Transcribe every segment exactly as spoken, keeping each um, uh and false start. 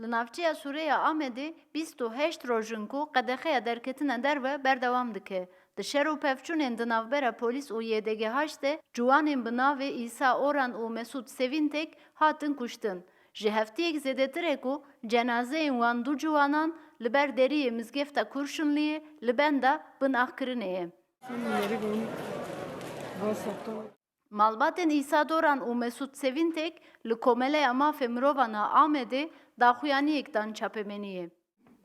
Di navçeya Sûrê ya Amedê bîst û heşt roj in ku qedexeya derketina derve berdewam dike. Di şer û pevçûnên di navbera polîs û Y D G haş de ciwanên bi navê Îsa Oran û Mesûd Sevîntek hatin kuştin. Ji heftiyek zêdetir e ku cenazeyên wan du ciwanan li ber deriyê mizgefta Kurşunliyê li benda binaxkirinê ye. Malbatên Îsa Doran û Mesûd Sevîntek li Komeleya Mafê Mirovan a Amedê daxuyaniyek dan çapemeniyê.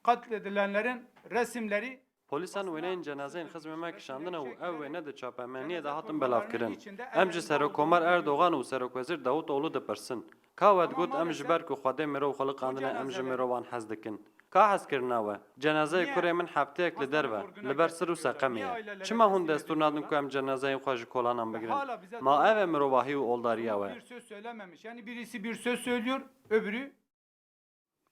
Katledilenlerin resimleri Polîsan wêneyên cenazeyên xizmê me kişandine û ew wêne di çapemeniyê de hatin belavkirin. Em ji Serokkomar Erdogan û Serokwezîr Davutoglu dipirsin, Ka we digot em ji ber ku Xwedê mirov xuliqandine em ji mirovan hez dikin. Ka hezkirina we? Cenazeyê kurê min hefteyek li derve, li ber sir û seqemê ye. Çima hûn destûr nadin ku em cenazeyên xwe ji kolanan bigirin? Ma ev e mirovahî û oldariya we? Bir söz söylememiş. Yani birisi bir söz söylüyor, öbürü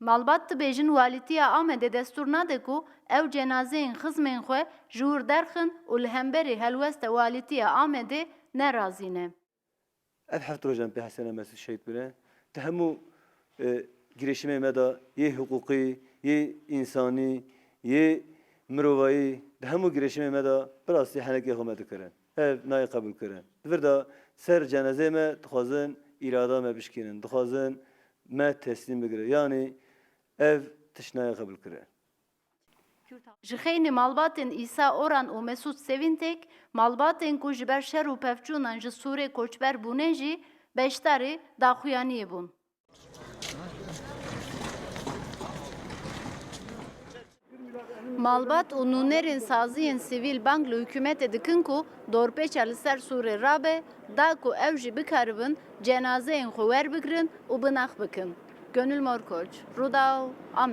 Malbat dibêjin Walîtiya Amedê destûr nade ku ew cenazeyên xizmên xwe ji wir derxin û li hemberî helwesta Walîtiya Amedê nerazî ne. Ev heft roj em pê Hesen Mesûd şehîd bûne. Di hemû e, girêşimê me de yê hiqûqî, yê însanî, yê mirovayî, di hemû girêşimê me de bi rastî henekê xwe me dikirin. Ev nayê qebûlkirin. Di vir de ser cenazeyê me dixwazin îrada me bişkînin, dixwazin me teslîm bigirin. Yanî ev tişt nayê qebûlkirin. Ji xeynî malbatên Îsa Oran û Mesûd Sevîntek, malbatên ku ji ber şer û pevçûnan ji Sûrê koçber bûne jî beşdarî daxuyaniyê bûn. Malbat û nûnerên saziyên sivîl bang li hikûmetê dikin ku dorpêça li ser Sûrê rabe, da ku ew jî bikaribin cenazeyên xwe werbigrin û binax bikin. Gönül Morkoç, Rûdaw, Amed.